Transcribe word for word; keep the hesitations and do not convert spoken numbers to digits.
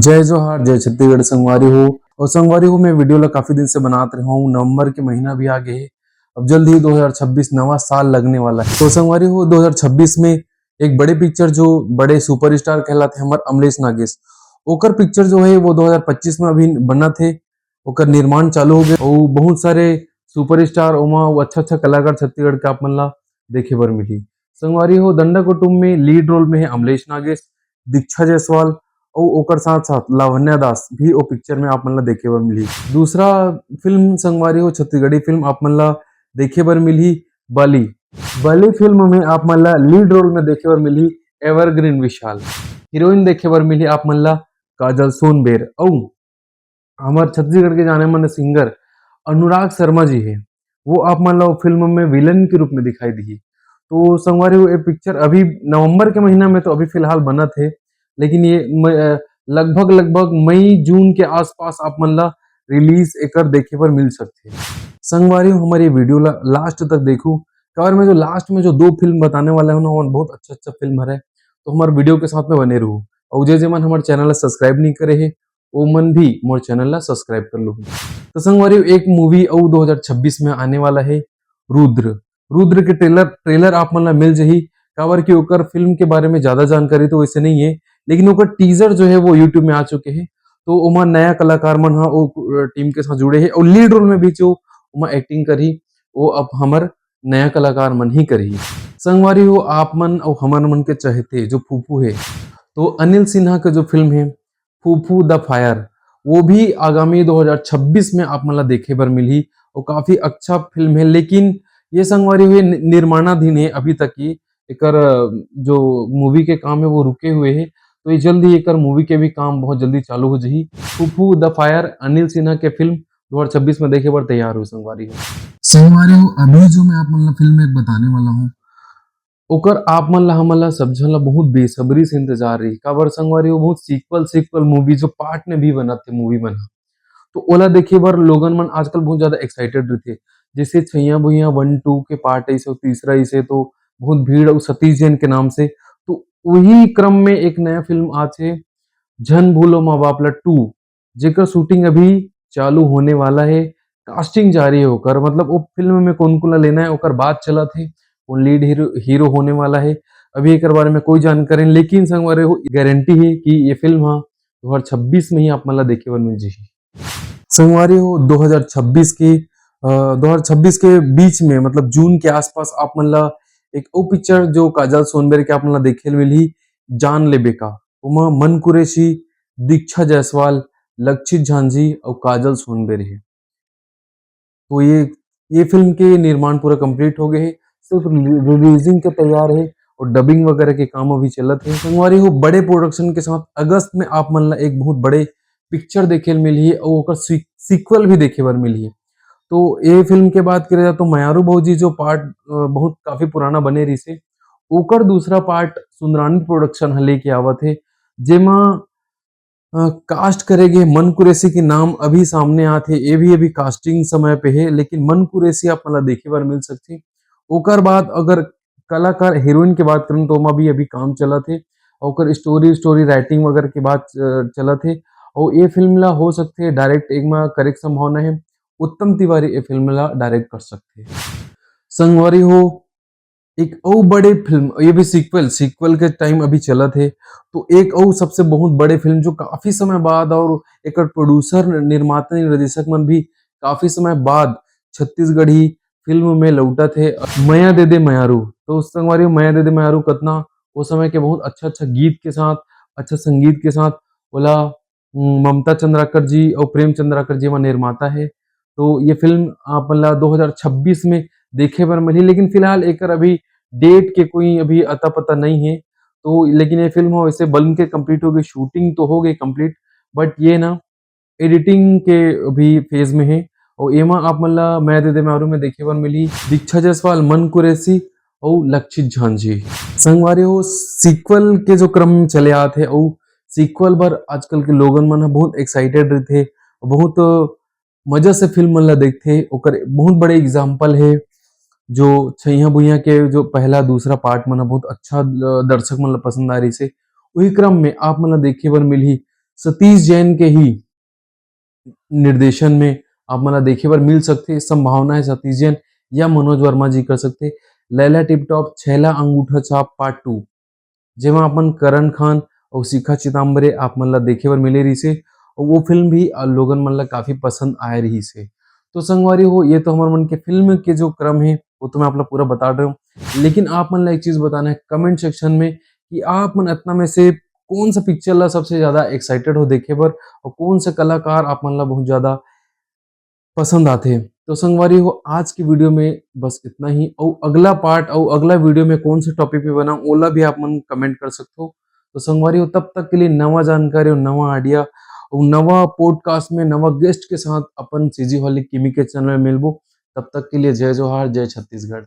जय जोहार, जय छत्तीसगढ़ संगवारी हो। और संगवारी हो, मैं वीडियो ला काफी दिन से बनात रहा हूँ, नवंबर के महीना भी आ गए है, अब जल्द ही दो हज़ार छब्बीस नवा साल लगने वाला है। तो संगवारी हो, दो हज़ार छब्बीस में एक बड़े पिक्चर जो बड़े सुपरस्टार कहलाते हैं हमारे अमलेश नागेश, ओकर पिक्चर जो है वो दो हज़ार पच्चीस में अभी बनत है, ओकर निर्माण चालू हो गए और बहुत सारे सुपरस्टार ओमा वो अच्छा अच्छा कलाकार छत्तीसगढ़ के आप मन ला देखे बर मिली। संगवारी हो, दंडा कुटुंब में लीड रोल में है अमलेश नागेश, दीक्षा जायसवाल और ओकर साथ साथ लावण्या दास भी ओ पिक्चर में आप मन ला देखे बर मिली। दूसरा फिल्म संगवारी हो, छत्तीसगढ़ी फिल्म आप मन ला देखे बर मिली बली। बली फिल्म में आप मन ला लीड रोल में देखे बर मिली एवरग्रीन विशाल, हीरोइन देखे बर मिली आप मन ला काजल सोनबेर और हमार छत्तीसगढ़ के जाने माने सिंगर अनुराग शर्मा जी है, वो आप मन ला वो फिल्म में विलन के रूप में दिखाई दी। तो संगवारी हो, ये पिक्चर अभी नवंबर के महीना में तो अभी फिलहाल बनत है, लेकिन ये म-, अ, लगभग लगभग मई जून के आसपास आप मन ला रिलीज एकर देखे बर मिल सकथे। संगवारी हो, हमारे वीडियो ला लास्ट तक देखू, काबर मैं जो लास्ट में जो दो फिल्म बताने वाला हूँ ना, वो बहुत अच्छा अच्छा फिल्म हरे, तो हमारे वीडियो के साथ में बने रहू। और जे जे मन हमारे चैनल ला सब्सक्राइब नहीं करे है, वो मन भी मोर चैनल ला सब्सक्राइब कर लो। तो संगवारी हो, एक मूवी और दो हज़ार छब्बीस में आने वाला है, रुद्र। रुद्र के ट्रेलर ट्रेलर आप मन ला मिल जही, काबर कि ओकर फिल्म के बारे में ज्यादा जानकारी तो वैसे नहीं है, लेकिन ओकर टीजर जो है वो यूट्यूब में आ चुके हैं। तो ओमा नया कलाकार मन हा ओ टीम के साथ जुड़े हैं और लीड रोल में भी जो ओमा एक्टिंग करी, वो अब हमर नया कलाकार मन ही करही। संगवारी हो, आप मन और हमर मन के चहेते जो फूफू है, तो अनिल सिन्हा के जो फिल्म है फूफू द फायर, वो भी आगामी दो हज़ार छब्बीस में आप मन ला देखे बर मिलही और काफी अच्छा फिल्म है। लेकिन ये संगवारी हो, ये नि-, निर्माणाधीन है अभी तक, ये एकर, अ, जो मूवी के काम है वो रुके हुए है, तो ये जल्द ही एकर मूवी के भी काम बहुत जल्दी चालू हो जही। फूफू द फायर अनिल सिन्हा के फिल्म दो हज़ार छब्बीस में देखे बर तैयार हो संगवारी हो। संगवारी हो, अभी जो मैं आप मन ला फिल्म एक बताने वाला हूँ, ओकर आप मन ला, हमन ला, सब झन ला बहुत बेसब्री से इंतजार रही। काबर संगवारी हो, बहुत सीक्वल सीक्वल मूवी जो पार्ट में भी बनत हे मूवी मन ह, तो ओला देखे बर लोगन मन आजकल बहुत ज्यादा एक्साइटेड रहिथे। जैसे छैया भुइया वन टू के पार्ट ऐसे, तीसरा ऐसे तो बहुत भीड़ अउ सतीश जैन के नाम से। तो वही क्रम में एक नया फिल्म आथे, झन भूलो माँ बाप ला टू, जेकर शूटिंग अभी चालू होने वाला है, कास्टिंग जारी है ओकर, मतलब वो फिल्म में कौन कौन ला लेना है ओकर बात चलत है, कौन लीड हीरो हीरो होने वाला है। अभी एकर बारे में कोई जानकारी नहीं, लेकिन संगवारी हो, गारंटी है कि ये फिल्म हा दो हज़ार छब्बीस में ही आप मन ला देखे बर मिल जही। संगवारी हो, दो हज़ार छब्बीस के, अ, दो हज़ार छब्बीस के बीच में, मतलब जून के आसपास आप मन ला एक अउ पिक्चर जो काजल सोनबेर के आप मन ला देखे ल मिलही, जान लेबे का। ओमा मन कुरैशी, दीक्षा जायसवाल, लक्षित झांझी अउ काजल सोनबेर हे। तो ये, ये फिल्म के निर्माण पूरा कंप्लीट हो गए हे, सिर्फ रिलीजिंग के तैयार हे और डबिंग वगैरह के काम अभी चलत हे। संगवारी हो, बड़े प्रोडक्शन के साथ अगस्त में आप मन ला एक बहुत बड़े पिक्चर देखे ल मिलही और ओकर सी-, सीक्वल भी देखे बर मिलही। तो ये फिल्म के बात करे जाए तो मयारू भौजी जो पार्ट, अ, बहुत काफी पुराना बने रहिसे, ओकर दूसरा पार्ट सुंदरानी प्रोडक्शन ह लेके आवत हे, जेमा, अ, कास्ट करे गे मन कुरैशी के नाम अभी सामने आत हे। ये भी अभी कास्टिंग समय पे हे, लेकिन मन कुरैशी आप मन ला देखे बर मिल सकथे। ओकर बाद अगर कलाकार हीरोइन के बात करन तो ओमा भी अभी काम चलत हे, ओकर स्टोरी, स्टोरी राइटिंग वगैरह के बात, अ, चलत हे। और ये फिल्म ला हो सकथे डायरेक्ट एक मा करे के संभावना हे, उत्तम तिवारी ये फिल्म ला डायरेक्ट कर सकथे। संगवारी हो, एक अउ बड़े फिल्म, ये भी सीक्वल, सीक्वल के टाइम अभी चलत हे, तो एक अउ सबसे बहुत बड़े फिल्म जो काफी समय बाद और एकर प्रोड्यूसर, निर्माता, निर्देशक मन भी काफी समय बाद छत्तीसगढ़ी फिल्म में लौटत हे, मया दे दे मयारू। तो संगवारी हो, मया दे दे मयारू कतना वो समय के बहुत अच्छा अच्छा गीत के साथ, अच्छा संगीत के साथ ओला, उम, ममता चंद्राकर जी और प्रेम चंद्राकर जी एमा निर्माता हे। तो ये फिल्म आप मन ला दो हज़ार छब्बीस में देखे बर मिलही, लेकिन फिलहाल एकर अभी डेट के कोई अभी अता पता नहीं है। तो लेकिन ये फिल्म हो वैसे बन के कंप्लीट हो गई, शूटिंग तो हो गई कंप्लीट, बट ये ना एडिटिंग के अभी फेज में है। और एमा आप मन ला मया दे दे मयारू में देखे बर मिली दीक्षा जायसवाल, मन कुरैशी और लक्षित झांझी। संगवारी हो, सीक्वल के जो क्रम चले आत हे और सीक्वल बर आजकल के लोगन मन ह बहुत एक्साइटेड रहिथे, बहुत मजा से फिल्म मन ला देखथे। ओकर बहुत बड़े एग्जाम्पल हे जो छैया भुइया के जो पहला दूसरा पार्ट मन ह बहुत अच्छा, अ, दर्शक मन ला पसंद आ रहिसे। वही क्रम में आप मन ला देखे बर मिलही सतीश जैन के ही निर्देशन में आप मन ला देखे बर मिल सकथे। संभावना है सतीश जैन या मनोज वर्मा जी कर सकथे। लैला टिप टॉप, छैला अंगूठा छाप पार्ट टू, जेमा अपन करण खान और शिखा चिताम्बरे आप मन ला देखे बर मिले रहिसे, और वो फिल्म भी लोगन मन ला काफी पसंद आए रहिसे। तो संगवारी हो, ये तो हमर मन के फिल्म के जो क्रम है वो तो मैं आप ला पूरा बता रहे हूँ, लेकिन आप मन ला एक चीज बताना है कमेंट सेक्शन में कि आप मन इतना में से कौन सा पिक्चर ला सबसे ज्यादा एक्साइटेड हो देखे बर और कौन सा कलाकार आप मन ला बहुत ज्यादा पसंद आथे। तो संगवारी हो, आज की वीडियो में बस इतना ही। और अगला पार्ट और अगला वीडियो में कौन से टॉपिक पे बनाऊं, ओला भी आप मन कमेंट कर सकते हो। तो संगवारी हो, तब तक के लिए नवा जानकारी और नवा आइडिया और नवा पॉडकास्ट में नवा गेस्ट के साथ अपन सीजी हॉली किमी के चैनल में मिलबो। तब तक के लिए जय जोहार, जय छत्तीसगढ़।